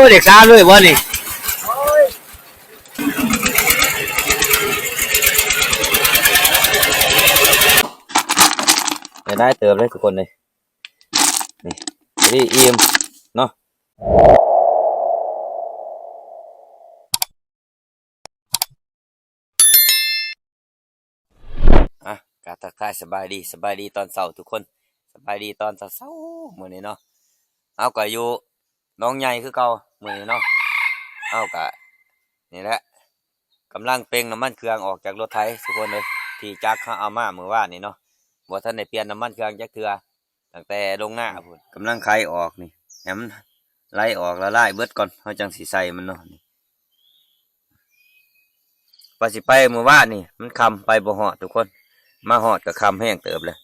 ເປັນເອກສາມເລີຍບໍ່ນີ້? ໄດ້ເຕີບເລີຍທຸກຄົນເລີຍ ນີ້ ພໍດີອີ່ມເນາະ. ອ່ະ ກະທັກທາຍສະບາຍດີ ສະບາຍດີຕອນເຊົ້າທຸກຄົນ ສະບາຍດີຕອນເຊົ້າໆ ມື້ນີ້ເນາະ ເຮົາກະຢູ່ໜອງໃຫຍ່ຄືເກົ່າມື້ນີ້ເນາະ ເຮົາກະນີ້ແຫຼະ ກຳລັງເປັ່ງນ້ຳມັນເຄື່ອງອອກຈາກລົດໄຖທຸກຄົນເອີຍ ທີ່ຈັກເຮົາເອົາມາມື້ວານນີ້ເນາະ ບໍ່ທັນໄດ້ປ່ຽນນ້ຳມັນເຄື່ອງຈັກເທື່ອ ຕັ້ງແຕ່ລົງນາພຸ້ນ ກຳລັງໄຂອອກນີ້ ໃຫ້ມັນໄຫຼອອກລະລາຍເບິດກ່ອນ ເຮົາຈັ່ງຊິໃສ່ມັນເນາະ ນີ້ ວ່າຊິໄປມື້ວານນີ້ ມັນຄ່ຳໄປບໍ່ຮອດທຸກຄົນ ມາຮອດກະຄ່ຳແຮງເຕີບແລ້ວ.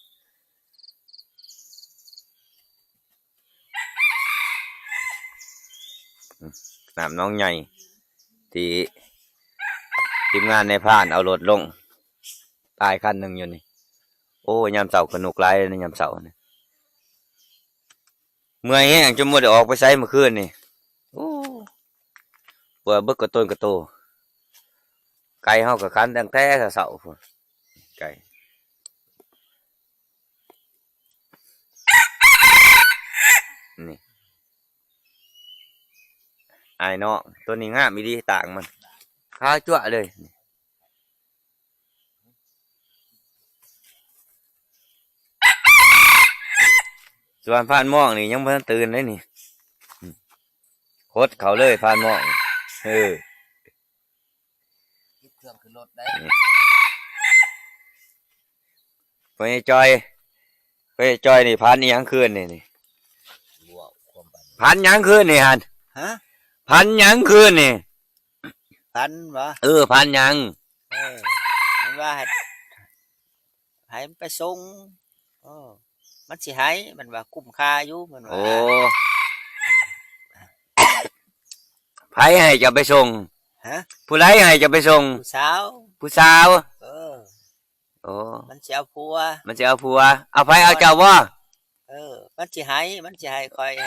ນ້ຳໜອງໃຫຍ່ ທີ່ທີມງານນາຍພານເອົາລົດລົງ ຕາຍຄັນໜຶ່ງຢູ່ນີ້ ໂອ້ ຍາມເຊົ້າກະໜຸກຫຼາຍເດ້ ຍາມເຊົ້ານີ້ ເມື່ອຍແຮງ ຈົນບໍ່ໄດ້ອອກໄປໃສມື້ຄືນນີ້ ໂອ້ ປວດເບິດກະຕົນກະໂຕ ໄກ່ເຮົາກະຂັນຕັ້ງແຕ່ເຊົ້າໆ ພຸ້ນ ໄກ່ ນີ້ ອ້າຍນ້ອງ ໂຕນີ້ງາມອີ່ຫຼີ ຕ່າງມັນ ຂາວຈັ້ວະເລີຍ ສ່ວນພານມອງນີ້ຍັງບໍ່ທັນຕື່ນເດ້ນີ້ ໂຄດເຂົ້າເລີຍພານມອງ ເອີ ເກັບເຄື່ອງຂຶ້ນລົດໄດ້ ນີ້ ພໍ່ໃຫຍ່ຈ່ອຍ ພໍ່ໃຫຍ່ຈ່ອຍນີ້ຝັນອີ່ຫຍັງຄືນນີ້ ນີ້ ເວົ້າຄວາມຝັນ ຝັນຫຍັງຄືນນີ້ຫັ້ນ ຮະ ຝັນຫຍັງຄືນນີ້ ຝັນບໍ ເອີ ຝັນຫຍັງ ເອີ ມັນວ່າໃຫ້ ໃຫ້ມັນໄປສົ່ງ ເອີ ມັນຊິໃຫ້ ມັນວ່າຄຸ້ມຄ່າຢູ່ ມັນວ່າ ໂອ້ ໃຜໃຫ້ເຈົ້າໄປສົ່ງ ຮະ ຜູ້ໃດໃຫ້ເຈົ້າໄປສົ່ງ ຜູ້ສາວ ຜູ້ສາວ ເອີ ໂອ້ ມັນຊິເອົາຜົວ ມັນຊິເອົາຜົວ ເອົາໃຜ ເອົາເຈົ້າບໍ ເອີ ມັນຊິໃຫ້ ມັນຊິໃຫ້ຂ້ອຍ ເ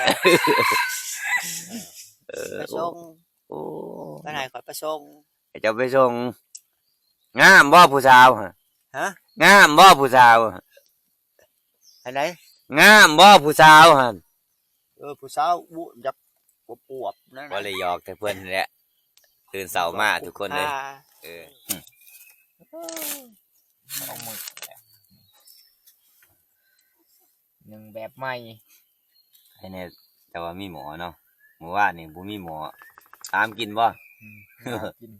ອີ ໄປສົ່ງ ໂອ້ ມັນໃຫ້ຂ້ອຍໄປສົ່ງ ໃຫ້ເຈົ້າໄປສົ່ງ ງາມບໍຜູ້ສາວຫັ້ນ ຮະ ງາມບໍຜູ້ສາວ ອັນໃດ ງາມບໍຜູ້ສາວຫັ້ນ ເອີ ຜູ້ສາວ ອຸ ຢາກອວບໆ ນັ້ນ ບໍ່ໄດ້ຫຍອກແຕ່ເພິ່ນແຫຼະ ຕື່ນເຊົ້າມາທຸກຄົນເລີຍ ເອີ ສອງມື້ແລ້ວ ໜຶ່ງແບບໃໝ່ ໃຫ້ແນ່ ແຕ່ວ່າມີໝໍ້ເນາະ ມື້ວານນີ້ບໍ່ມີໝໍ້ ຕາມກິນບໍ່ ອືມ ຕາມກິນ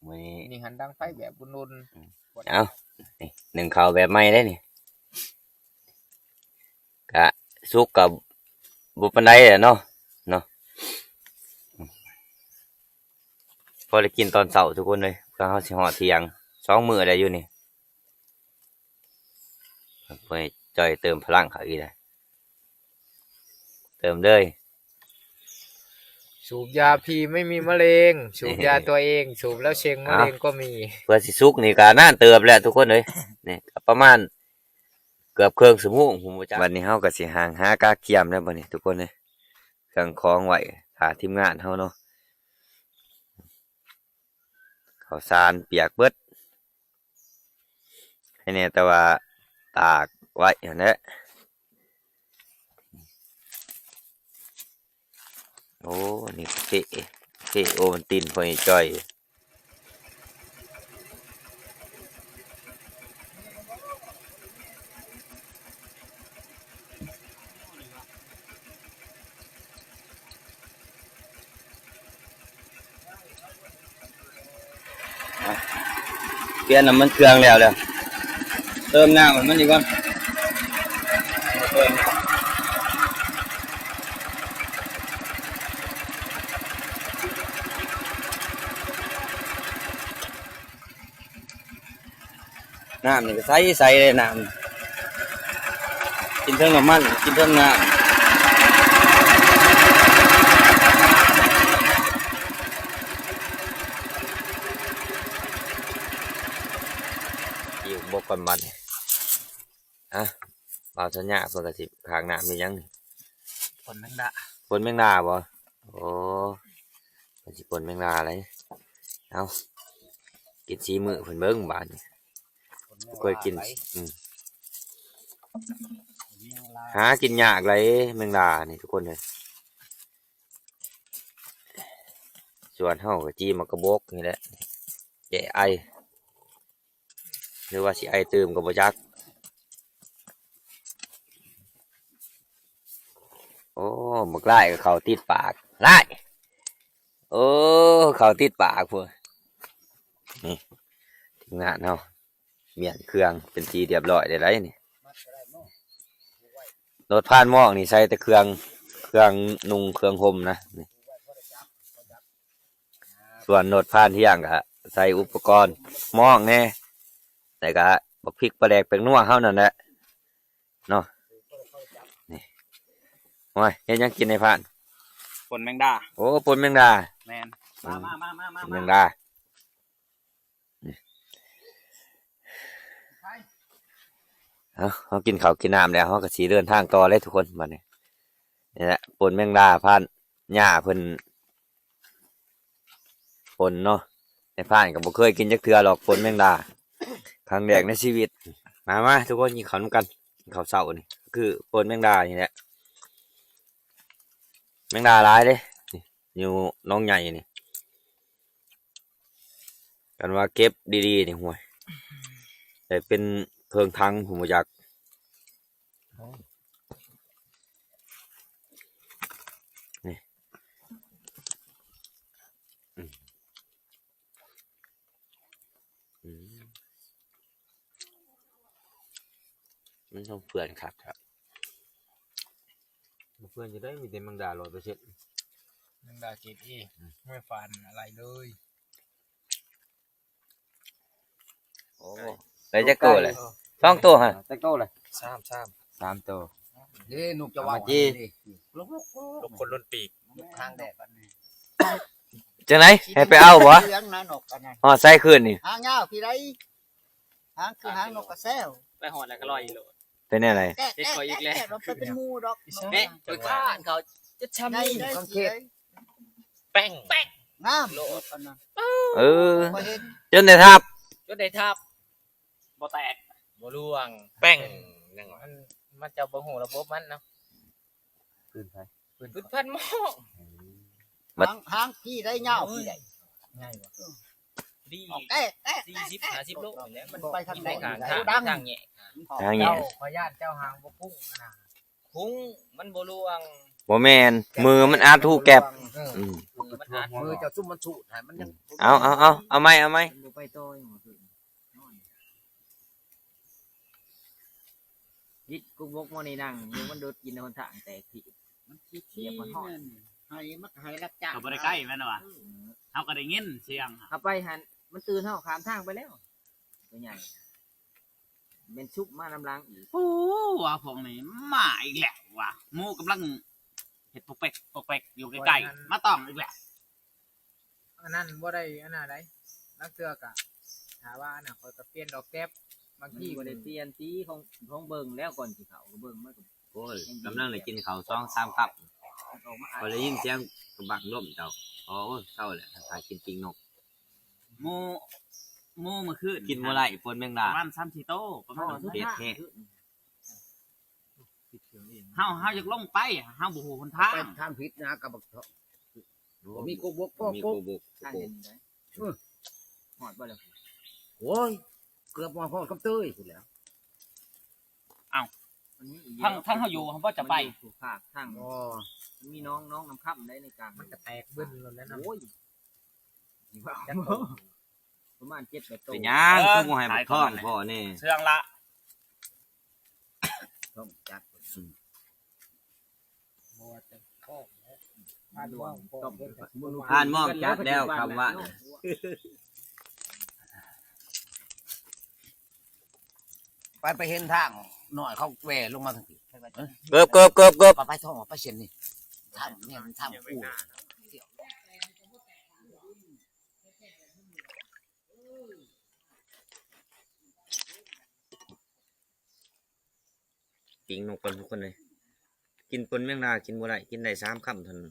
ມື້ນີ້ ນີ້ຫັ້ນດັງໄຟແບບອຸ່ນໆ ອືມ ເອົາ ນີ້ ໜຶ້ງເຂົ້າແບບໃໝ່ເດ້ນີ້ ກະສຸກກະບໍ່ປານໃດແຫຼະເນາະ ເນາະ ພໍໄດ້ກິນຕອນເຊົ້າທຸກຄົນເອີຍ ເພື່ອເຮົາຊິຮອດທ່ຽງ ສອງມື້ແລ້ວຢູ່ນີ້ ເພື່ອຈ່ອຍເຕີມພະລັງເຂົາອີກແຫຼະ ເຕີມເລີຍ ສູບຢາຜີໄມ່ມີມະເຮັງ ສູບຢາຕົວເອງ ສູບແລ້ວເຊັງ ມະເຮັງກໍມີ ເພື່ອຊິສຸກນີ້ກະນານເຕີບແຫຼະທຸກຄົນເອີຍ ນີ້ກະປະມານເກືອບເຄິ່ງຊົ່ວໂມງພຸ້ນບໍ່ຈັກ ບັດນີ້ເຮົາກະຊິຫາງຫາກາກຽມແລ້ວບັດນີ້ທຸກຄົນເອີຍ ເຄື່ອງຂອງໄວ້ຖ້າທີມງານເຮົາເນາະ ເຂົ້າສານປຽກເບິດ ໃຫ້ແນ່ແຕ່ວ່າຕາກໄວ້ຫັ້ນແຫຼະ ໂອ້ ນີ້ເຄ ເຄໂອວັນຕິນ ພໍ່ໃຫຍ່ຈ່ອຍ ປ່ຽນນ້ຳມັນເຄື່ອງແລ້ວແລ້ວ ເຕີມນ້ຳໃຫ້ມັນອີກກ່ອນ ນ້ຳນີ້ກະໃສໆ ເດ້ນ້ຳ ກິນເທິງນ້ຳມັນ ກິນເທິງນ້ຳ ອີກບໍ່ກ່ອນບັດນີ້ ອ່ະ ບ່າວສັນຍາເພິ່ນກະຊິຂ້າງນ້ຳມີຫຍັງນີ້ ຝົນແມງດາ ຝົນແມງດາບໍ? ໂອ້ ເພິ່ນຊິປົ່ນແມງດາໄດ໋. ເອົາ ກິນສີມືເພິ່ນເບິ່ງບາດນີ້. ບໍ່ເຄີຍກິນ ອືມ ຫາກິນຍາກໄດ໋ແມງດານີ້ທຸກຄົນເອີຍ. ສວນເຮົາກໍຈີ່ໝາກກະບົກນີ້ແຫຼະ ແກ້ໄອ ຫຼືວ່າຊິໄອຕື່ມກໍບໍ່ຈັກ. ໂອ້ ບັກຫຼ້າຍກໍເຂົ້າຕິດປາກ ຫຼ້າຍ ໂອ້ ເຂົ້າຕິດປາກພຸ້ນ. ນີ້ ທີມງານເຮົາ ມ້ຽນເຄື່ອງເປັນທີ່ຮຽບຮ້ອຍແລ້ວໄດ໋ນີ້. ລົດຜ່ານໝອກນີ້ໃສ່ແຕ່ເຄື່ອງ ເຄື່ອງນຸ່ງເຄື່ອງຫົ່ມນະ. ນີ້ ສ່ວນລົດຜ່ານທ່ຽງກະໃສ່ອຸປະກອນໝອກແດ່ ແລ້ວກະບັກພິກປາແດກແປ້ງນົວເຮົານັ້ນແຫຼະເນາະ. ນີ້ ໂອ້ຍ ເຮັດຫຍັງກິນໃນຜ່ານ? ປົ່ນແມງດາ. ໂອ້ ປົ່ນແມງດາ. ແມ່ນ. ອືມ ມາໆໆໆໆ ປົ່ນແມງດາ. ນີ້ ເອົາ ເຮົາກິນເຂົ້າກິນນ້ຳແລ້ວ ເຮົາກໍຊິເດີນທາງຕໍ່ເລີຍທຸກຄົນ. ບັດນີ້ ນີ້ແຫຼະ ປົ່ນແມງດາ ຜ່ານຍ່າເພິ່ນປົ່ນເນາະ. ໃນຜ່ານກໍບໍ່ເຄີຍກິນຈັກເທື່ອດອກ ປົ່ນແມງດາ ຄັ້ງແລກໃນຊີວິດ. ມາໆ ທຸກຄົນ ກິນເຂົ້ານຳກັນ. ກິນເຂົ້າເຊົ້ານີ້ຄືປົ່ນແມງດານີ້ແຫຼະ. ແມງດາຫຼາຍເດ້ ນີ້ ຢູ່ໜອງໃຫຍ່ນີ້. ຄັນວ່າເກັບດີໆນີ້ ໂອ້ຍ ໄດ້ເປັນເຄິ່ງຖັງພຸ້ນບໍ່ຈັກ. ນີ້ ອືມ ອືມ ມັນຕ້ອງເປື້ອນຄັກແທ້. ບໍ່ເປື້ອນຈະໄດ້ ມີແຕ່ແມງດາຮ້ອຍເປີເຊັນ. ແມງດາເກຣດເອ ອືມ ຫ້ວຍຟານອາໄລເລີຍ. ໂອ້ ໄດ້ຈັກໂຕແລ້ວ? ສອງໂຕຫັ້ນ. ຈັກໂຕແລ້ວ? ສາມ ສາມ ສາມໂຕ. ເດ້ ນົກຈະເວົ້າ ເອົາມາຈີ່ ເດ້ ລົກໆໆ ລົກຂົນລົນປີກ ລົກຫາງແດດບັດນີ້. ຈັ່ງໃດ ໃຫ້ໄປເອົາບໍ່? ເຫຼືອງນະ ນົກອັນນັ້ນ ຮອດໃສຄືນນີ້? ຫາງຍາວພີ້ໃດ ຫາງຄືຫາງນົກກະແຊວ. ໄປຮອດແລ້ວກໍລອຍໂລດ. ເປັນແນວໃດ? ເຮັດຂ້ອຍອີກແລ້ວ. ແຕກໆ ມັນເປັນໝູ່ດອກ. ເດ້ ຂ້ອຍຄານເຂົາຈະຊ້ຳນີ້. ໃຫຍ່ໆ ແປ້ງ ແປ້ງ ງາມໂລດອັນນັ້ນ. ເອີ ຂ້ອຍເຫັນ ຈົນໄດ້ທັບ ຈົນໄດ້ທັບ ບໍ່ແຕກ ບໍ່ລ່ວງ ແປ້ງ ຍັງວ່າ ມັນ ມັນເຈົ້າບໍ່ຮູ້ລະບົບມັນເນາະ. ພື້ນໃຜ? ພື້ນ ພື້ນພັນໝໍ້. ຫາງ ຫາງພີ້ໃດ ຍາວພີ້ໃດ ໃຫຍ່ບໍ່? ດີ ອອກແຕກໆ ສີ່ສິບຫ້າສິບໂລນີ້ແຫຼະ. ມັນໄປທາງໃດ? ທາງ ທາງແຍກ ທາງແຍກ. ເຈົ້າ ຂ້ອຍຢ້ານເຈົ້າຫາງບໍ່ກຸ້ງນະ. ຄຸງ ມັນບໍ່ລ່ວງ. ບໍ່ແມ່ນ ມືມັນອັດຮູແກັບ. ເອີ ອືມ ມືມັນອັດ ມືເຈົ້າຊຸມມັນສູດໃຫ້ມັນຍັງ ອືມ ເອົາ ເອົາ ເອົາ ເອົາໃໝ່ ເອົາໃໝ່. ມັນບໍ່ໄປຕໍ່ຫຍັງ ພິດກຸກບົກໝໍນີ້ນັ່ງຢູ່ ມັນໂດດກິນໃນຫົນທາງແຕກທີ່ ມັນຂີ້ ຮຽບມັນຮອດ ໃຫ້ມັນ ໃຫ້ຮັບຈ້າງ ກໍບໍ່ໄດ້ໃກ້ແມ່ນຫວາ? ເອີ ເຮົາກໍໄດ້ຍິນສຽງ ເຮົາໄປຫັ້ນ ມັນຕື່ນເຮົາຂ້າມທາງໄປແລ້ວ ຕົວໃຫຍ່. ແມ່ນຊຸບມານຳຫຼັງອີກ. ໂອ້ ວ່າພວກນີ້ມາອີກແລ້ວວ່າ ໝູກຳລັງເຮັດປົກແປັກປົກແປັກຢູ່ໃກ້ໆ ມາຕ້ອງອີກແລ້ວ. ອັນນັ້ນບໍ່ໄດ້ອັນນັ້ນໃດ໋ ລາງເທື່ອກະ ຖ້າວ່າອັນນັ້ນ ຂ້ອຍກະປ່ຽນດອກແກັບ ບາງທີມັນບໍ່ໄດ້ປ່ຽນຕິ ຂອງ ຂອງເບິ່ງແລ້ວກ່ອນຊິເຂົ້າ ກໍເບິ່ງມັນກໍ ໂອ້ຍ ກຳລັງໄດ້ກິນເຂົ້າສອງສາມຄຳ ມັນອອກມາອັດ ກໍໄດ້ຍິນສຽງກະບັງລົມເຈົ້າ. ໂອ້ຍ ເຊົາແລ້ວ ຖ້າກິນປີ້ງນົກ. ໝູ ໝູມື້ຄືນກິນບໍ່ໄດ້ ປົ່ນແມງດາ ປະມານສາມສີ່ໂຕ ປະມານນັ້ນ. ເຮັດແຮງ ເຮົາ ເຮົາຢາກລົງໄປ ເຮົາບໍ່ຮູ້ຫົນທາງ ໄປທາງຜິດນະ ກັບບັກເທາະ ບໍ່ມີກົກບົກ ບໍ່ມີກົກບົກ ທາງເຫັນໄດ໋. ເອີ ຮອດບໍ່ລະ? ໂອ້ຍ ເກືອບມາຮອດຄຳເຕີຍພຸ້ນແຫຼ້ວ. ເອົ້າ ທາງ ທາງເຮົາຢູ່ ເຮົາບໍ່ຈະໄປ ມັນຢູ່ຜູ້ພາກທາງ ບໍ່ ມັນມີໜອງ ໜອງນ້ຳຄຳໃດໃນກາງ ມັນກະແຕກບຶ້ນໂລດແລ້ວເນາະ. ໂອ້ຍ ຈັກໂຕ ປະມານເຈັດແປດໂຕ. ເປັນຫຍັງຄືບໍ່ໃຫ້ບັກທອງພໍ້ແດ່? ເຊື່ອງລະ ຕ້ອງຈັກ ອືມ ບໍ່ວ່າແຕ່ຄອກແຫຼະ ຜ່ານມອງ ຜ່ານມອງຈັກແລ້ວຄຳວ່າ. ໄປ ໄປເຫັນທາງໜ້ອຍເຂົາແວ່ລົງມາທາງພີ້. ເກີບ ເກີບ ເກີບ ເກີບ ໄປ ໄປ ໄປເສັ້ນນີ້ ທາງນີ້ມັນທາງອູ້. ປີ້ງນົກກ່ອນທຸກຄົນເອີຍ ກິນປົ່ນແມງດາກິນບໍ່ໄດ້ ກິນໄດ້ສາມຄຳເທົ່ານັ້ນ.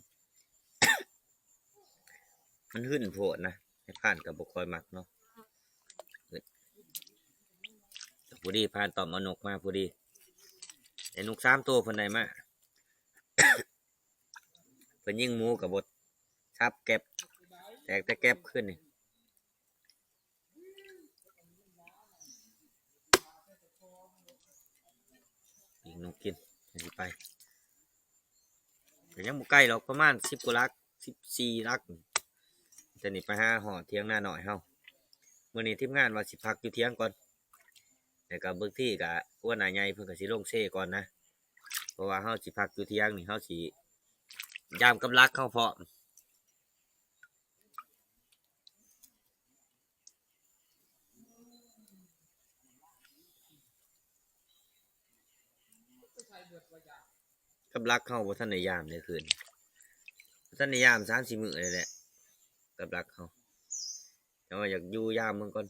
ມັນຫຶ້ນໂພດນະ ໃຫ້ພານກໍບໍ່ຄ່ອຍມັກເນາະ. ພໍດີພານຕ້ອມເອົານົກມາພໍດີ ໄດ້ນົກສາມໂຕເພິ່ນໄດ້ມາ. ເພິ່ນຍິງໝູກໍບໍ່ສັບແກັບ ແຕກແຕ່ແກັບຄືນນີ້. ປີ້ງນົກກິນ ຊິໄປ ກໍຍັງບໍ່ໄກດອກ ປະມານສິບກວ່າຫຼັກ ສິບສີ່ຫຼັກ. ແຕ່ນີ້ໄປຫາຮອດຖຽງນານ້ອຍເຮົາ. ມື້ນີ້ທີມງານວ່າຊິພັກຢູ່ຖຽງກ່ອນ ແລ້ວກໍບາງທີກໍຫົວໜ້າໃຫຍ່ເພິ່ນກໍຊິລົງເຊກ່ອນນະ ເພາະວ່າເຮົາຊິພັກຢູ່ຖຽງນີ້ ເຮົາຊິຍາມກັບຫຼັກເຮົາພ້ອມ. ກັບຫຼັກເຮົາບໍ່ທັນໄດ້ຍາມໃນຄືນ ບໍ່ທັນໄດ້ຍາມສາມສີ່ມື້ນີ້ແຫຼະ ກັບຫຼັກເຮົາ ແຕ່ວ່າຢາກຢູ່ຍາມເບິ່ງກ່ອນ.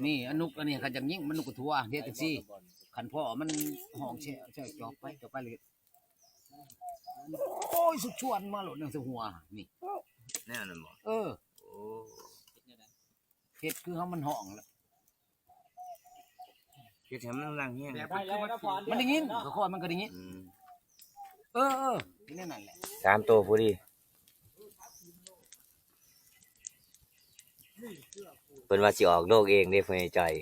ນີ້ ອະນຸກ ອັນນີ້ ຄັນຢາກຍິງ ມັນນົກກະທົວ ເຮັດຈັ່ງຊີ້ ຄັນພໍມັນຮ້ອງແຊະ ແຊະ ຈອກໄປ ຈອກໄປເລີຍ. ໂອ້ຍ ສຸດຊວນມາໂລດ ນຳໃສ່ຫົວນີ້ ແນວນັ້ນບໍ່? ເອີ ໂອ້ ເຮັດຄືເຮົາມັນຮ້ອງແລ້ວ ເຮັດໃຫ້ມັນດັງແຮງ ມັນໄດ້ຍິນ ຂ້ອຍ ມັນກໍໄດ້ຍິນ. ອືມ ເອີ ເອີ ເຮັດແນວນັ້ນແຫຼະ ສາມໂຕພໍດີ. ເພິ່ນວ່າຊິອອກໂລກເອງເດ້ ພໍ່ໃຫຍ່ຈ່ອຍ.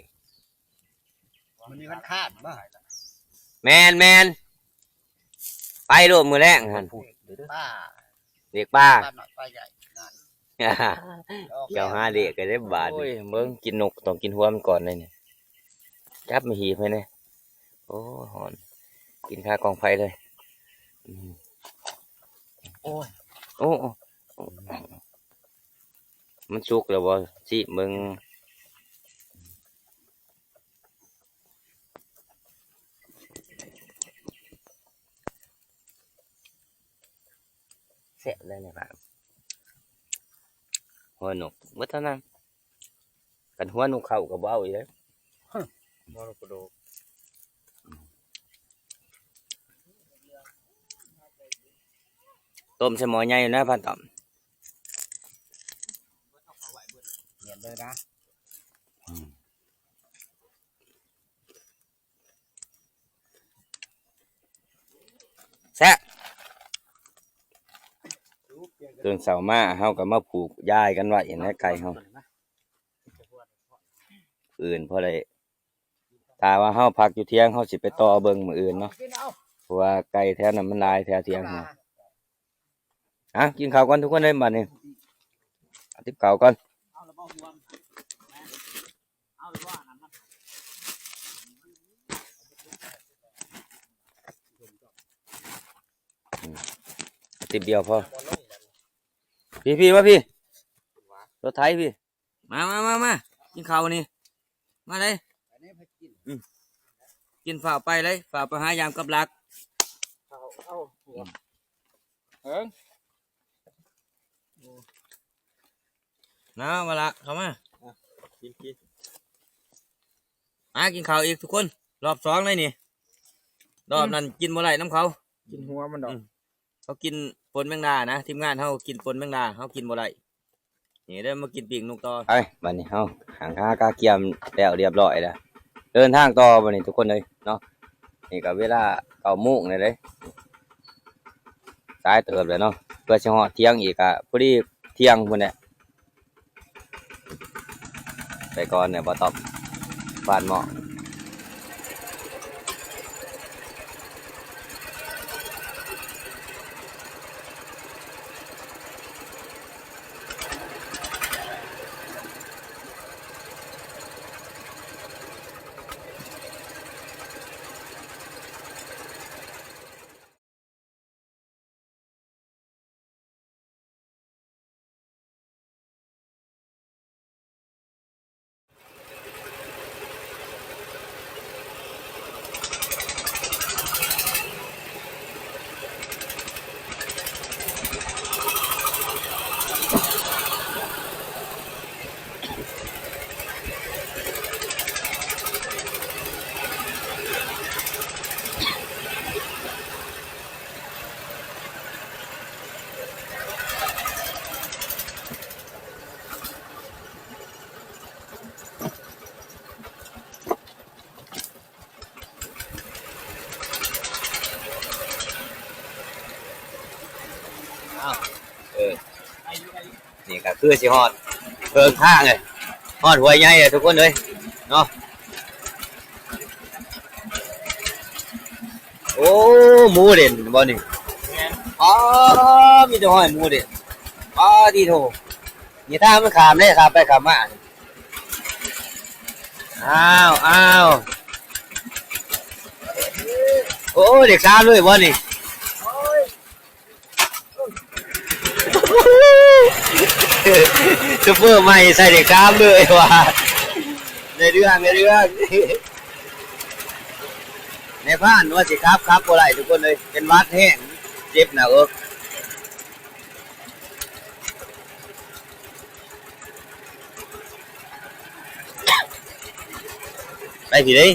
ມັນມີວັນຄານບໍ່? ແມ່ນໆ ໄປໂລດມື້ແລງຫັ້ນ ເດັກປ່າ ເດັກປ່າ ປ່ານ້ອຍປ່າໃຫຍ່ນັ້ນ ເຈົ້າຫາເດັກກໍໄດ້ບາດ. ໂອ້ຍ ເບິ່ງ ກິນນົກຕ້ອງກິນຫົວມັນກ່ອນເດ້ນີ້ ຈັບມາຫີບໃຫ້ແດ່. ໂອ້ຍ ຮ້ອນ ກິນຄາກອງໄຟເລີຍ. ອືມ ໂອ້ຍ ໂອ້ ໂອ້ ມັນສຸກແລ້ວບໍ່? ຊິເບິ່ງ ແຊບໄດ໋ນີ້ ປາກ ຫົວນົກເບິດເທົ່ານັ້ນ ຄັນຫົວນົກເຂົ້າກໍບໍ່ເອົາອີກເດ້. ຫົວນົກກະໂດກ ຕົ້ມໃສ່ໝໍ້ໃຫຍ່ນະ ພັນຕ້ອມ. ແມ່ນເດີນະ ອືມ ແຊະ ຕື່ນເຊົ້າມາເຮົາກໍມາຜູກຢາຍກັນໄວ້ຫັ້ນແຫຼະ ໄກ່ເຮົາ ອື່ນພໍໄດ້ ຖ້າວ່າເຮົາພັກຢູ່ຖຽງ ເຮົາຊິໄປຕໍ່ເບິ່ງມື້ອື່ນເນາະ ເພາະວ່າໄກ່ແຖວນັ້ນມັນຫຼາຍ ແຖວຖຽງເຮົາ. ອ່ະ ກິນເຂົ້າກ່ອນທຸກຄົນເດີ ບັດນີ້ ກິນເຂົ້າກ່ອນ. ອືມ ຕິບດຽວພໍ. ພີ່ໆ ມາພີ່ ລົດໄຖພີ່ ມາໆໆ ກິນເຂົ້ານີ້ ມາເລີຍ. ອືມ ກິນ ຟ້າວໄປເລີຍ ຟ້າວໄປຫາຍາມກັບຫຼັກ. ເອົາ ເອົາ ເອີງ ນາ ມາລະ ເຂົ້າມາ ກິນ ກິນ ມາກິນເຂົ້າອີກທຸກຄົນ ຮອບສອງເລີຍນີ້ ຮອບນັ້ນກິນບໍ່ໄດ້ນຳເຂົາ ກິນຫົວມັນດອກ. ອືມ ເຂົາກິນປົນແມງດານະ ທີມງານເຮົາກິນປົນແມງດາ ເຮົາກິນບໍ່ໄດ້. ນີ້ເດີ ມາກິນປີ້ງນົກຕໍ່. ໄປ ບັດນີ້ເຮົາຫາງຫາກາກຽມແລ້ວຮຽບຮ້ອຍແລ້ວ ເດີນທາງຕໍ່ບັດນີ້ທຸກຄົນເອີຍເນາະ. ນີ້ກໍເວລາເກົ້າໂມງແລ້ວເດ້ ສາຍເຕີບແລ້ວເນາະ ເພື່ອຊິຮອດຖຽງອີກກໍພໍດີທ່ຽງພຸ້ນແຫຼະ. ໄປກ່ອນແດ່ ບໍ່ຕ້ອງຟາດໝໍ້. ຄືຊິຮອດເຄິ່ງທາງເລີຍ ຮອດຫ້ວຍໃຫຍ່ເລີຍທຸກຄົນເອີຍເນາະ. ໂອ້ ໝູເດັ່ນບໍ່ນີ້? ແມ່ນ. ອໍ ມີແຕ່ຫ້ອຍໝູເດັ່ນ. ປາຕິໂທ ນີ້ທາງມັນຂ້າມເດ້ ຂ້າມໄປຂ້າມມາ. ອ້າວ ອ້າວ ໂອ້ ເດັກສາມເລີຍບໍ່ນີ້? ໂຊເຟີໃໝ່ໃສ່ເດັກສາມເລີຍວ່າ ໃນເລື່ອງ ໃນເລື່ອງ ໃນພານວ່າຊິຂັບ ຂັບບໍ່ໄດ້ທຸກຄົນເອີຍ ເປັນຫວັດແຮງ ເຈັບໜ້າອົກ. ໄປພີ້ເດ້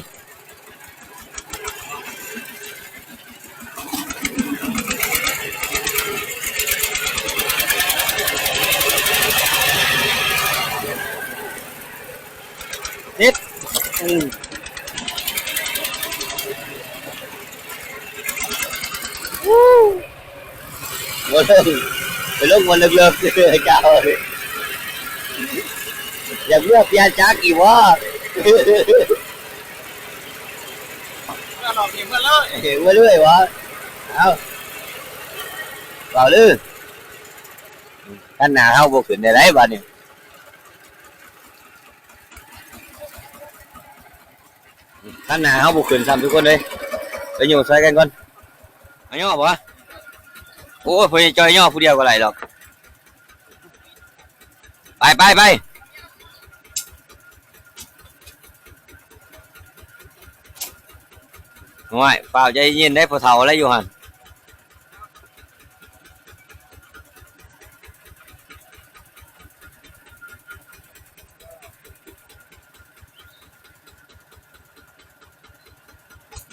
ເຮັດ ອືມ ບໍ່ລົງ ໄປລົງບ່ອນເລິກໆ ເຈົ້າ ຢາກເມືອປ່ຽນຈັກອີກບໍ່? ເມືອເລີຍ ເມືອເລີຍຫວາ? ເອົາ ເວົ້າເດີ້ ຄັນໜ້າເຮົາບໍ່ຂຶ້ນແນວໃດບາດນີ້? ຄັນໜ້າເຮົາບໍ່ຂຶ້ນຊ້ຳທຸກຄົນເອີຍ ໄປໂຍກຊ່ອຍກັນກ່ອນ. ເອົາໂຍກບໍ່? ໂອ້ຍ ພໍ່ໃຫຍ່ຈ່ອຍໂຍກຜູ້ດຽວກໍໄດ້ດອກ. ໄປ ໄປ ໄປ. ໂອ້ຍ ຟ້າວໃຈເຢັນໄດ໋ ພໍ່ເຖົ້າແລ້ວຢູ່ຫັ້ນ.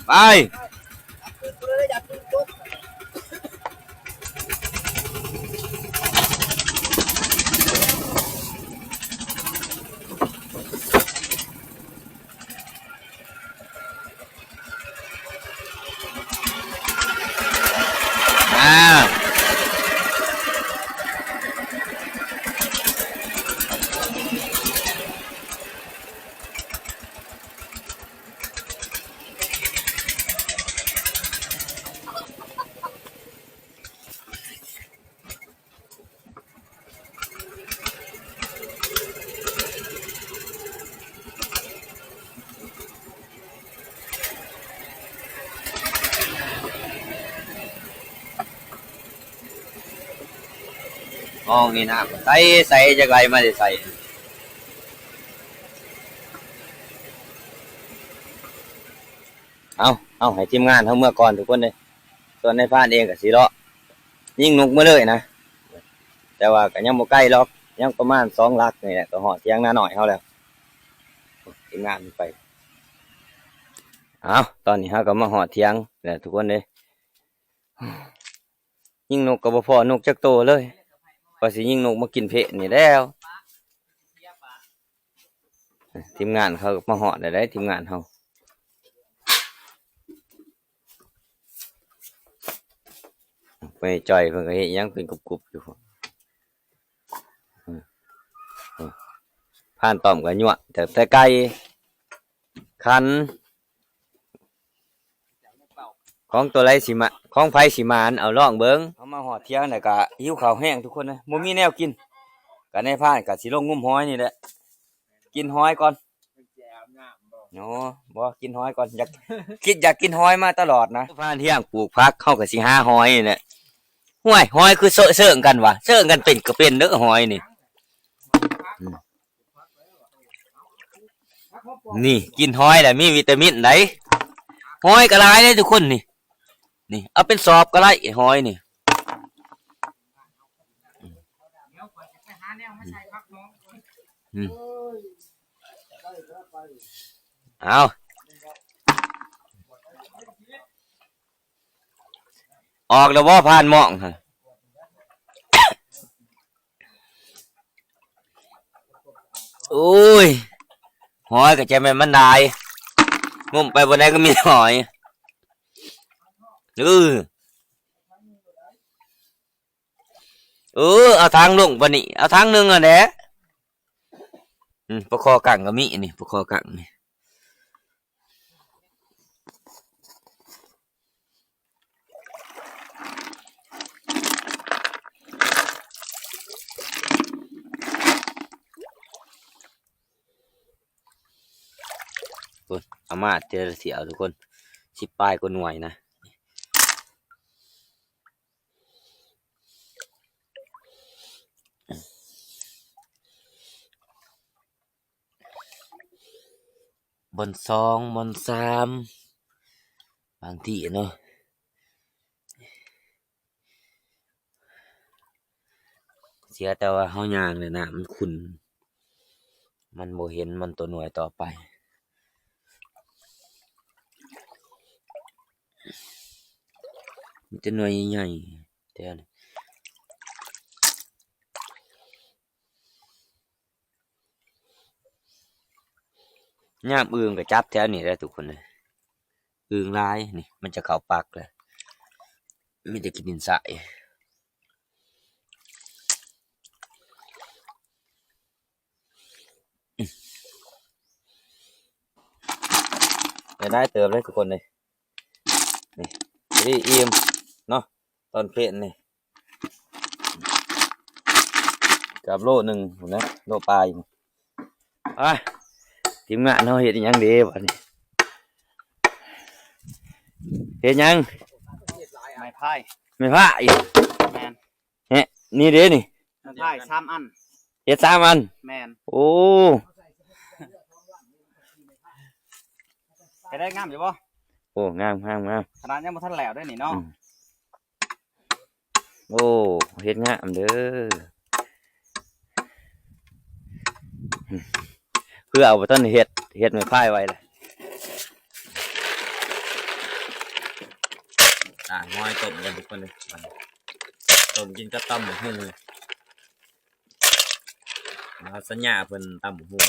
ໄປ ອ່າ ຫ້ອງນີ້ນ້ຳໃສໆ ຈັກໄຫຼມາແຕ່ໃສ. ເອົາ ເອົາ ໃຫ້ທີມງານເຮົາເມືອກ່ອນທຸກຄົນເດ້. ສ່ວນນາຍພານເອງກໍຊິເລາະຍິງນົກມາເລີຍນະ ແຕ່ວ່າກໍຍັງບໍ່ໄກດອກ ຍັງປະມານສອງຫຼັກນີ້ແຫຼະ ກໍຮອດຖຽງນານ້ອຍເຮົາແລ້ວ. ທີມງານໄປ ເອົາ ຕອນນີ້ເຮົາກໍມາຮອດຖຽງແລ້ວທຸກຄົນເດ້. ຍິງນົກກໍບໍ່ພໍ້ນົກຈັກໂຕເລີຍ ວ່າຊິຍິງນົກມາກິນເພະນີ້ແລ້ວ. ທີມງານເຂົາມາຮອດແລ້ວເດ້ ທີມງານເຮົາ. ໄປຈ່ອຍເພິ່ນກໍເຮັດຫຍັງເປັນກຸບໆຢູ່. ພານຕ້ອມກໍຍົວະແຕ່ ແຕ່ໄກ່ ຂັນ ຂອງຕົວໃດຊິມາ ຂອງໃຜຊິໝານ ເອົາລອງເບິ່ງ. ເຮົາມາຮອດຖຽງແລ້ວກະຫິວເຂົ້າແຮງທຸກຄົນເອີຍ ບໍ່ມີແນວກິນ ກະນາຍພານກະຊິລົງງຸມຫອຍນີ້ແຫຼະ ກິນຫອຍກ່ອນ. ໂອ້ ບໍ່ ກິນຫອຍກ່ອນ ຢາກ ຄິດຢາກກິນຫອຍມາຕະຫຼອດນະ. ພານທ່ຽງປູກຜັກ ເຮົາກະຊິຫາຫອຍນີ້ແຫຼະ. ຫ້ວຍ ຫອຍຄືເຊີງກັນຫວາ? ເຊີງກັນເປັນກໍເປັນເດີ້ ຫອຍນີ້. ນີ້ ກິນຫອຍແຫຼະມີວິຕາມິນໃດ໋ ຫອຍກໍຫຼາຍເດ້ທຸກຄົນນີ້ ນີ້ ເອົາເປັນສອບກໍໄດ້ຫອຍນີ້. ອືມ ເອົາ ອອກແລ້ວບໍ່ ພານມອງຫັ້ນ? ໂອ້ຍ ຫອຍກໍຈະແມ່ນມັນຫຼາຍ ງມໄປບ່ອນໃດກໍມີຫອຍ. ເອີ ເອີ ເອົາຖັງລົງປານນີ້ ເອົາຖັງໜຶ່ງຫັ້ນແຫຼະ. ອືມ ປາຄໍກັງກໍມີນີ້ ປາຄໍກັງນີ້. ໂອ້ຍ ເອົາມາແຕ່ລະຖ້ຽວທຸກຄົນ ສິບປາຍກວ່າໜ່ວຍນະ. ບ່ອນສອງ ບ່ອນສາມ ບາງທີເນາະ ເສຍແຕ່ວ່າເຮົາຍ່າງແລ້ວນ້ຳມັນຂຸ່ນ ມັນບໍ່ເຫັນມັນຕົວໜ່ວຍຕໍ່ໄປ ມີແຕ່ໜ່ວຍໃຫຍ່ໆແຕ່ ຍາມອຶ່ງກໍຈັບແຖວນີ້ແຫຼະທຸກຄົນເອີຍ ອຶ່ງຫຼາຍນີ້ ມັນຈະເຂົ້າປັກແລ້ວ ມີແຕ່ກິນດິນຊາຍ. ໄດ້ຫຼາຍເຕີບເລີຍທຸກຄົນເອີຍ ນີ້ ພໍດີອີ່ມເນາະ ຕອນເພນນີ້ ເກືອບໂລໜຶ່ງພຸ້ນນະ ໂລປາຍ. ອ່າ ທີມງານເຮົາເຮັດອີ່ຫຍັງເດບາດນີ້ ເຮັດຫຍັງ? ໄມ້ພາຍ ໄມ້ພາຍ ແມ່ນ. ແຮະ ນີ້ເດ້ນີ້ ໄມ້ພາຍສາມອັນ ເຮັດສາມອັນ ແມ່ນ. ໂອ້ ເຮັດໄດ້ງາມຢູ່ບໍ່? ໂອ້ ງາມໆໆ ຂະໜາດຍັງບໍ່ທັນແລ້ວເດ້ນີ້ເນາະ. ອືມ ໂອ້ ເຮັດງາມເດີ ເພື່ອເອົາບໍ່ທັນເຮັດ ເຮັດໄມ້ພາຍໄວ້ແຫຼະ. ອ່າ ຫອຍຕົ້ມກັນທຸກຄົນເດີ ຕົ້ມກິນກັບຕຳບັກຫຸ່ງ ມາສັນຍາເພິ່ນຕຳບັກຫຸ່ງ.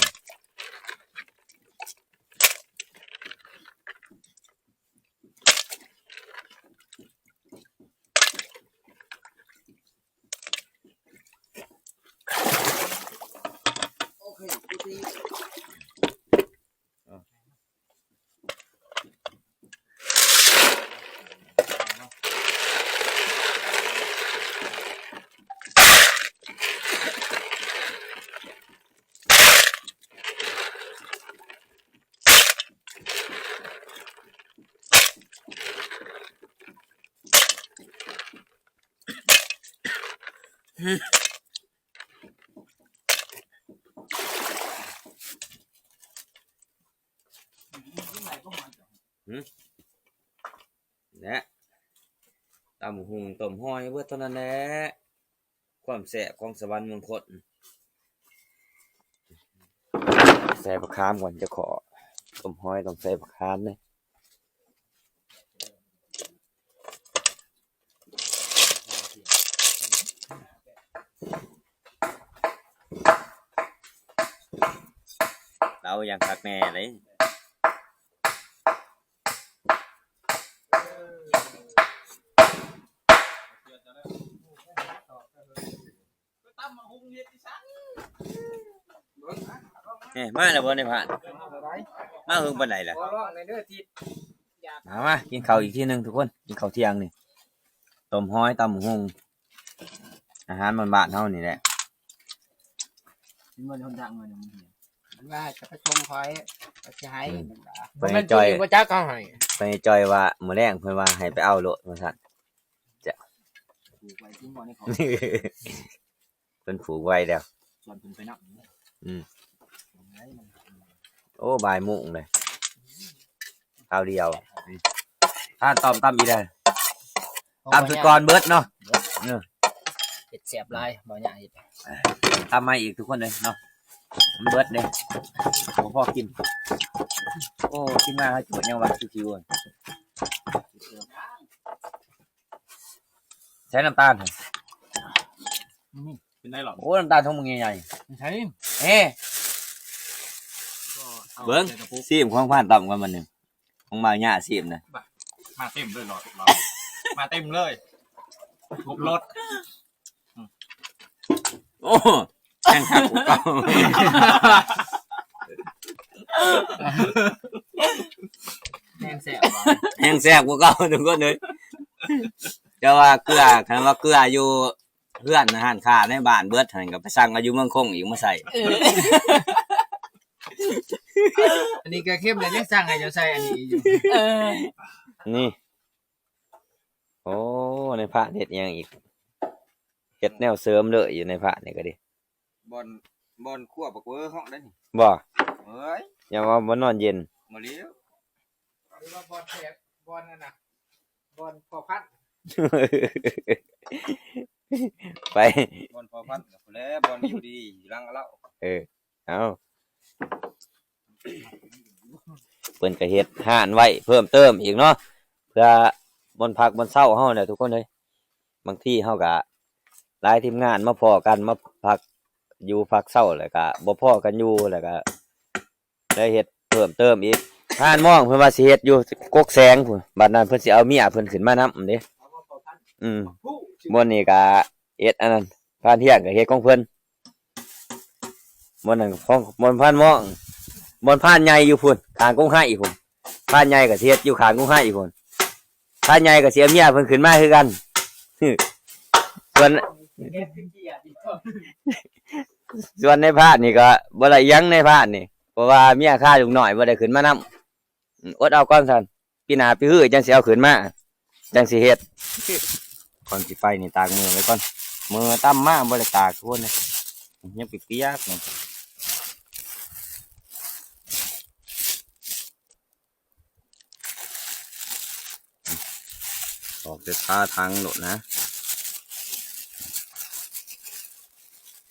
ແລະ ຕຳບັກຫຸ່ງຕົ້ມຫອຍ ເບິດເທົ່ານັ້ນແຫຼະ ຄວາມແຊບຂອງສະຫວັນເມືອງຄົນ. ໃສ່ບັກຂາມກ່ອນ ຈະຂໍ ຕົ້ມຫອຍຕ້ອງໃສ່ບັກຂາມເດ້. ເອົາຢ່າງຄັກແນ່ເລີຍ. ເອີ ມາແລ້ວບໍ່ໃນພານ? ມາເຫິງປານໃດລະ? ມາ ມາກິນເຂົ້າອີກທີໜຶ່ງທຸກຄົນ ກິນເຂົ້າທ່ຽງນີ້ ຕົ້ມຫອຍ ຕຳບັກຫຸ່ງ ອາຫານບ້ານໆເຮົານີ້ແຫຼະ. ມັນວ່າຈະໄປສົ່ງຂ້ອຍ ຂ້ອຍຊິໃຫ້ ອືມ ເພິ່ນໃຫ້ຈ່ອຍ ບໍ່ຈັກເຂົາໃຫ້ ເພິ່ນໃຫ້ຈ່ອຍວ່າມື້ແລງ ເພິ່ນວ່າໃຫ້ໄປເອົາໂລດວ່າຊັ້ນ. ເພິ່ນຜູກໄວ້ແລ້ວ ຊວນເພິ່ນໄປນຳ. ອືມ ໂອ້ ບ່າຍໂມງເລີຍ ຄາວດຽວ. ອືມ ຖ້າຕ້ອມຕຳອີກເດີ ຕຳສຸດກ່ອນເບິດເນາະ. ເອີ ເຮັດແຊບຫຼາຍ ບໍ່ຍາກເຮັດ ຕຳໃໝ່ອີກທຸກຄົນເລີຍເນາະ ມັນເບິດເດ້ ບໍ່ພໍກິນ. ໂອ້ ກິນມາໃຫ້ໂຈດຫຍັງວະ ຊິວໆ. ໃສ່ນ້ຳຕານ ອືມ ເປັນໄດລະ? ໂອ້ ນ້ຳຕານຖົງບັກໃຫຍ່ໆ ໃສ່ ເອີ ເບິ່ງ ຊີມຂອງພານຕຳກ່ອນບັດນີ້ ຂອງບ່າວຫຍ້າຊີມນະ ມາເຕັມເລີຍ ມາເຕັມເລີຍ ຄົບລົດ. ອືມ ໂອ້ ແຮງຄັກກວ່າເກົ່າ ແຮງແຊບ ແຮງແຊບກວ່າເກົ່າທຸກຄົນເອີຍ. ແຕ່ວ່າເກືອ ຄັນວ່າເກືອຢູ່ເຮືອນ ຮ້ານຄ້າໃນບ້ານເບິດຫັ້ນ ກໍໄປສັ່ງເອົາຢູ່ເມືອງຄົງອີກມາໃສ່. ເອີ ອັນນີ້ກໍເຄັມແລ້ວ ຍັງສັ່ງໃຫ້ເຈົ້າໃສ່ອັນນີ້ຢູ່. ເອີ ນີ້ ໂອ້ ໃນພານເຮັດອີ່ຫຍັງອີກ? ເຮັດແນວເສີມເລີຍຢູ່ໃນພານນີ້ກໍດີ. ບ່ອນ ບ່ອນຄົວບັກເວີເຮົາໄດ໋ນີ້. ບໍ່? ເອີຍ ຢ່າວ່າບໍ່ນອນເຢັນ. ບໍ່ແລ້ວ ຫຼືວ່າບ່ອນແທກ ບ່ອນນັ້ນນະ ບ່ອນພໍ່ພັນ ໄປ ບ່ອນພໍ່ພັນກໍພຸ້ນແຫຼະ ບ່ອນຢູ່ດີຢູ່ຫຼັງເອົາ. ເອີ ເອົາ ເພິ່ນກໍເຮັດຮ້ານໄວ້ເພີ່ມເຕີມອີກເນາະ ເພື່ອບ່ອນພັກບ່ອນເຊົາເຮົາແຫຼະທຸກຄົນເອີຍ. ບາງທີເຮົາກໍຫຼາຍທີມງານມາພໍ້ກັນ ມາພັກຢູ່ພັກເຊົາ ແລ້ວກໍບໍ່ພໍ້ກັນຢູ່ ແລ້ວກໍໄດ້ເຮັດເພີ່ມເຕີມອີກ. ຮ້ານມອງເພິ່ນວ່າຊິເຮັດຢູ່ກົກແສງພຸ້ນ ບັດນັ້ນເພິ່ນຊິເອົາເມຍເພິ່ນຂຶ້ນມານຳເດ້. ອືມ ບ່ອນນີ້ກໍເຮັດອັນນັ້ນ ພານທ່ຽງກໍເຮັດຂອງເພິ່ນ. ບ່ອນນັ້ນຂອງ ບ່ອນພານມອງ ບ່ອນພານໃຫຍ່ຢູ່ພຸ້ນ ຂ້າງກົງໄຮພຸ້ນ. ພານໃຫຍ່ກໍຊິເຮັດຢູ່ຂ້າງກົງໄຮພຸ້ນ. ພານໃຫຍ່ກໍຊິເອົາເມຍເພິ່ນຂຶ້ນມາຄືກັນ. ສ່ວນ ສ່ວນໃນພານນີ້ກໍບໍ່ໄດ້ຫຍັງໃນພານນີ້ ເພາະວ່າເມຍຄາລູກນ້ອຍ ບໍ່ໄດ້ຂຶ້ນມານຳ. ອືມ ອົດເອົາກ່ອນຊັ້ນ. ປີໜ້າປີຮືຈັ່ງຊິເອົາຂຶ້ນມາ ຈັ່ງຊິເຮັດ. ກ່ອນຊິໄປນີ້ຕາກເໝືອໄວ້ກ່ອນ ເໝືອຕຳມາບໍ່ໄດ້ຕາກ ທຸກຄົນເອີຍ ຍັງປຽກໆຢູ່. ອອກແຕ່ຄາຖັງໂລດນະ.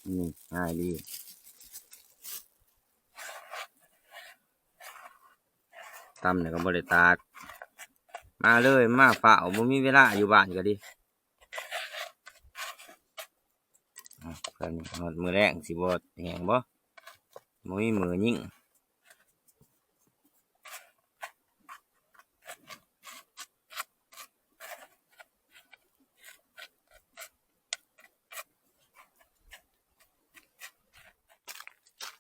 ອືມ ງ່າຍດີ. ຕຳນີ້ກໍບໍ່ໄດ້ຕາກ ມາເລີຍ ມາຟ້າວ ບໍ່ມີເວລາຢູ່ບ້ານກໍດີ. ອ່ະ ຄັນຮອດມື້ແລງຊິບໍ່ແຫ້ງບໍ່? ບໍ່ມີມືຍິງ.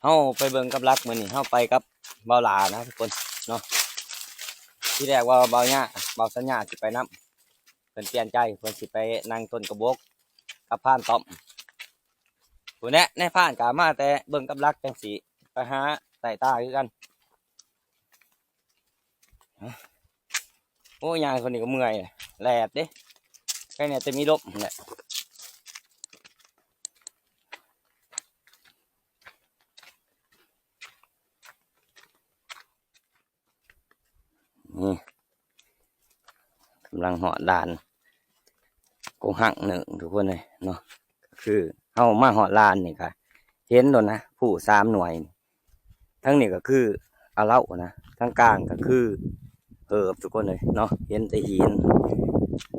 ເຮົາໄປເບິ່ງກັບຫຼັກ ມື້ນີ້ເຮົາໄປກັບບ່າວຫຼ້ານະທຸກຄົນເນາະ. ທີແລກວ່າບ່າວຍາ ບ່າວສັນຍາຊິໄປນຳ ເພິ່ນປ່ຽນໃຈ ເພິ່ນຊິໄປນັ່ງຕົ້ນກະບົກກັບພານຕ້ອມ. ຜູ້ແນະ ໃນພານກະມາແຕ່ເບິ່ງກັບຫຼັກ ຈັ່ງຊິໄປຫາໃຕ້ຕາຄືກັນ. ໂອ້ຍ ຍ່າງຄົນນີ້ກໍເມື່ອຍ ແດດເດ້ ໃກ້ແນ່ແຕ່ມີລົມແຫຼະ. ນີ້ ກຳລັງຮອດລານກົງຮັງໜຶ່ງ ທຸກຄົນເອີຍເນາະ. ຄືເຮົາມາຮອດລານນີ້ກະເຫັນໂລດນະ ພູສາມໜ່ວຍ. ທາງນີ້ກໍຄືອາເລົານະ ທາງກາງກໍຄືເຫີບ ທຸກຄົນເອີຍເນາະ. ເຫັນແຕ່ຫີນ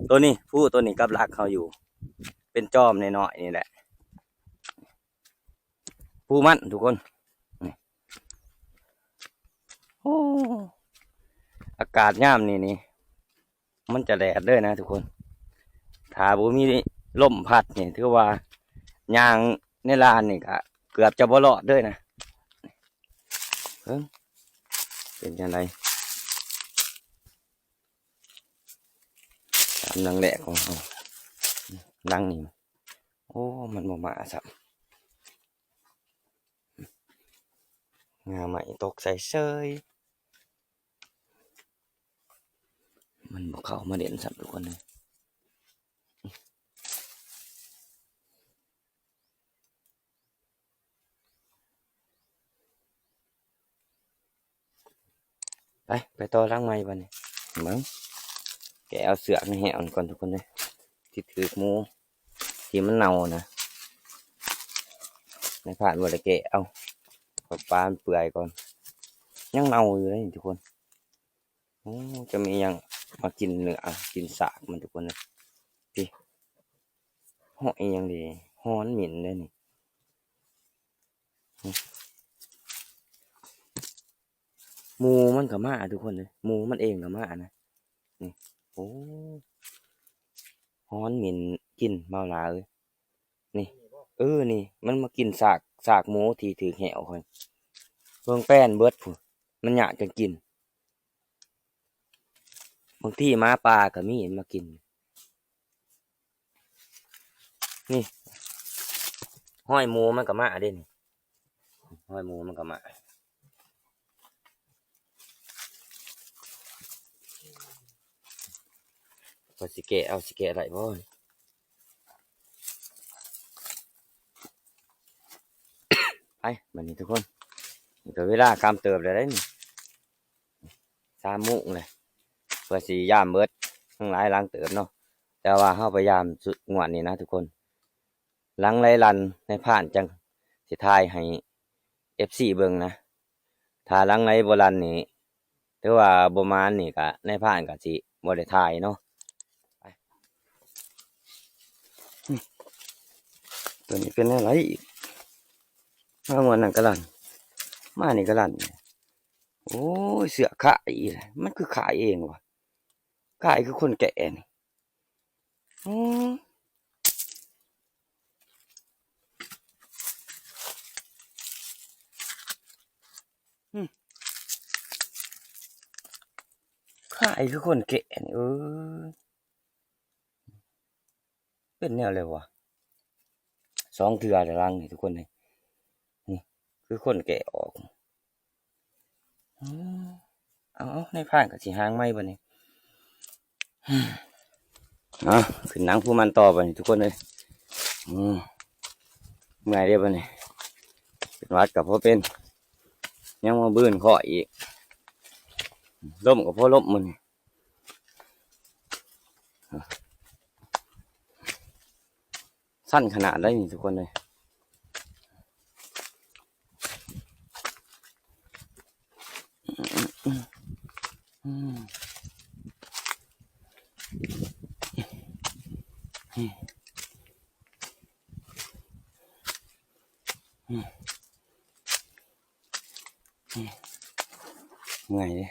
ໂຕນີ້ ພູໂຕນີ້ກັບຫຼັກເຮົາຢູ່ ເປັນຈອມນ້ອຍໆນີ້ແຫຼະ. ພູມັນ ທຸກຄົນ ນີ້ ໂອ້ ອາກາດຍາມນີ້ນີ້ ມັນຈະແດດເລີຍນະທຸກຄົນ. ຖ້າບໍ່ມີລົມພັດນີ້ ຖືວ່າຍ່າງໃນລານນີ້ກະເກືອບຈະບໍ່ລອດເລີຍນະ. ເບິ່ງເປັນຈັ່ງໃດ ຕາມຫຼັງແລກຂອງເຮົາ ຫຼັງນີ້. ໂອ້ ມັນບໍ່ມາຊ້ຳ ງ່າໄມ້ຕົກໃສ່ເສີຍ ມັນບໍ່ເຂົ້າມາຫຼິ້ນຊ້ຳ ທຸກຄົນເອີຍ. ໄປ ໄປຕໍ່ຫຼັງໃໝ່ບາດນີ້. ເບິ່ງ ແກະເອົາເຊືອກໃນແຫ້ວມັນກ່ອນ ທຸກຄົນເອີຍ ທີ່ຖືກໝູ ທີ່ມັນເນົ່ານະ. ໃນພານບໍ່ໄດ້ແກະເອົາ ປະປາມັນເປື່ອຍກ່ອນ ຍັງເນົ່າຢູ່ເດ້ ທຸກຄົນ. ໂອ້ ຈະມີຫຍັງມາກິນເນື້ອກິນຊາກມັນ ທຸກຄົນເອີຍ. ພີ້ ຫອຍອີ່ຫຍັງເດ ຫອນໝິ່ນເດ້ນີ້. ໝູມັນກໍມາ ທຸກຄົນເອີຍ ໝູມັນເອງກໍມານະ. ນີ້ ໂອ້ ຫອນໝິ່ນກິ່ນເມົາຫຼາຍເອີຍ. ນີ້ ເອີ ນີ້ມັນມາກິນຊາກ ຊາກໝູທີ່ຖືກແຮ້ວຂ້ອຍ ເບິ່ງແປ້ນເບິດພຸ້ນ ມັນຍາກກັນກິນ. ບາງທີໝາປ່າກໍມີມາກິນ. ນີ້ ຮອຍໝູມັນກໍມາເດ້ນີ້ ຮອຍໝູມັນກໍມາ. ວ່າຊິແກະເອົາ ຊິແກະໄດ້ບໍ່? ໄປ ບັດນີ້ທຸກຄົນ ນີ້ກໍເວລາຄ່ຳເຕີບແລ້ວເດ້ນີ້ ສາມໂມງແລ້ວ ເພື່ອຊິຢາມເບິດ ທັງຫຼາຍຫຼັງເຕີບເນາະ. ແຕ່ວ່າເຮົາພະຍາຍາມສຸດງວດນີ້ນະທຸກຄົນ ຫຼັງໃດລັ່ນ ນາຍພານຈັ່ງຊິຖ່າຍໃຫ້ເອັຟຊີເບິ່ງນະ. ຖ້າຫຼັງໃດບໍ່ລັ່ນນີ້ ຖືວ່າບໍ່ໝານນີ້ກະ ນາຍພານກະຊິບໍ່ໄດ້ຖ່າຍເນາະ. ໄປ ຕົວນີ້ເປັນແນວໃດອີກ? ມາງວດນັ້ນກະລັ່ນ ມານີ້ກະລັ່ນ. ໂອ້ຍ ເຊືອກຂາຍອີກແລ້ວ ມັນຄືຂາຍເອງວະ ຂາຍຄືຄົນແກະນີ້. ອືມ ອືມ ຂາຍຄືຄົນແກະນີ້ ເອີຍ ເປັນແນວໃດວະ? ສອງເທື່ອແລ້ວຫຼັງນີ້ທຸກຄົນເອີຍ ນີ້ຄືຄົນແກະອອກ. ອືມ ເອົາໆ ນາຍພານກໍຊິຫາງໃໝ່ບັດນີ້. ເອົາ ຂຶ້ນຫຼັງພູມັນຕໍ່ບັດນີ້ທຸກຄົນເອີຍ. ອືມ ເມື່ອຍເດ້ບັດນີ້ ເປັນຫວັດກໍພໍເປັນ ຍັງມາບືນຄໍອີກ ລົມກໍພໍລົມມື້ນີ້. ຊັນຂະໜາດໃດນີ້ທຸກຄົນເອີຍ. ເມື່ອຍເດ້.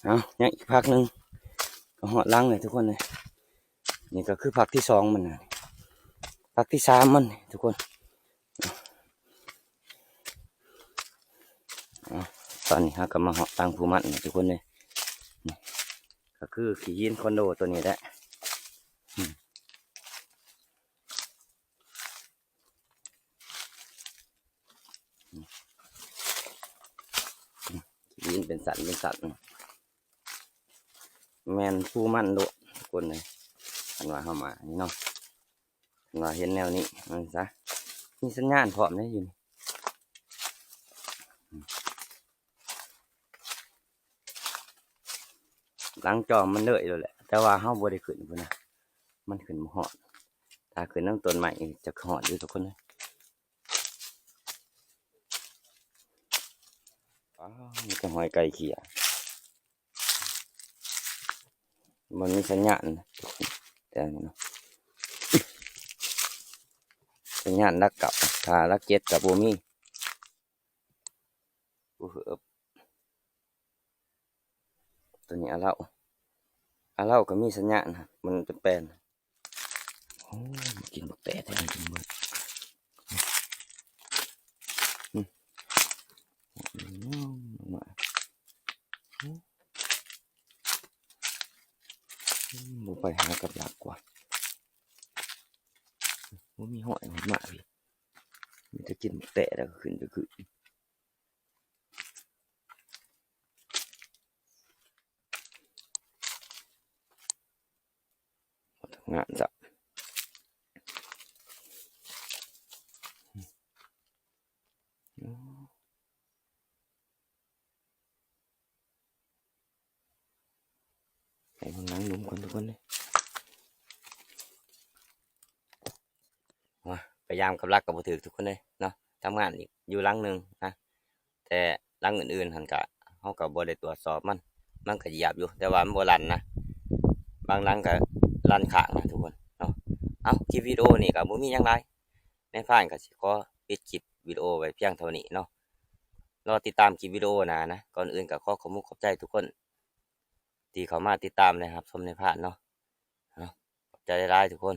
ເອົາ ຍັງອີກພັກໜຶ່ງກໍຮອດຫຼັງແລ້ວທຸກຄົນເອີຍ. ນີ້ກໍຄືພັກທີສອງມັນນະ ພັກທີສາມມັນທຸກຄົນ. ເອົາ ຕອນນີ້ເຮົາກໍມາຮອດຫຼັງພູມັນແລ້ວທຸກຄົນເອີຍ. ນີ້ກໍຄືຂີ້ຫີນຄອນໂດຕົວນີ້ແຫຼະ. ອືມ ຫີນເປັນສັນເປັນສັນ ແມ່ນພູມັນໂລດທຸກຄົນເອີຍ. ຄັນວ່າເຮົາມານີ້ເນາະ ຄັນວ່າເຫັນແນວນີ້ ເບິ່ງຊະ ມີສັນຍານພ້ອມເດ້ຢູ່ນີ້. ຫຼັງຈອມມັນເລີຍໂລດແຫຼະ ແຕ່ວ່າເຮົາບໍ່ໄດ້ຂຶ້ນພຸ້ນນະ ມັນຂຶ້ນບໍ່ຮອດ. ຖ້າຂຶ້ນນຳຕົ້ນໄມ້ຈະຮອດຢູ່ທຸກຄົນເອີຍ. ອ້າວ ມີແຕ່ຫອຍໄກ່ເຂ້ຍ ມັນມີສັນຍານ ແຕ່ເນາະ ສັນຍານຫຼັກເກົ້າ ຖ້າຫຼັກເຈັດກໍບໍ່ມີ. ໂອ້ ເອີບ ຕົວນີ້ອາເລົາ ອາເລົາກໍມີສັນຍານ ມັນຈະແປນ. ໂອ້ ມາກິນບັກແຕແທ້ ກິນເບິດ. ອືມ ມາ ອືມ ບໍ່ໄປຫາກັບຫຼັກກວ່າ ບໍ່ມີຫອຍມາພີ້ ມີແຕ່ກິນບັກແຕແລ້ວກໍຂຶ້ນໄປຄືນ. ງາມຈ້ະ ໃຫ້ເບິ່ງຫຼັງລຸ່ມກ່ອນທຸກຄົນເດີ. ໂອ້ຍ ໄປຢາມກັບຫຼັກກໍບໍ່ຖືກທຸກຄົນເອີຍເນາະ. ທຳງານອີກຢູ່ຫຼັງໜຶ່ງນະ ແຕ່ຫຼັງອື່ນໆຫັ້ນກະ ເຮົາກໍບໍ່ໄດ້ຕວດສອບມັນ ມັນກໍຢຽບຢູ່ ແຕ່ວ່າມັນບໍ່ລັ່ນນະ. ບາງຫຼັງກໍລັ່ນຄ້າງນະທຸກຄົນເນາະ. ເອົ້າ ຄລິບວິດີໂອນີ້ກໍບໍ່ມີຫຍັງຫຼາຍ ນາຍພານກໍຊິຂໍປິດຄລິບວິດີໂອໄວ້ພຽງເທົ່ານີ້ເນາະ. ລໍຕິດຕາມຄລິບວິດີໂອໜ້ານະ. ກ່ອນອື່ນກໍຂໍຂອບມຸກຂອບໃຈທຸກຄົນ ທີ່ເຂົ້າມາຕິດຕາມ ແລະ ຮັບຊົມໃນພານເນາະ. ເນາະ ຂອບໃຈຫຼາຍໆທຸກຄົນ.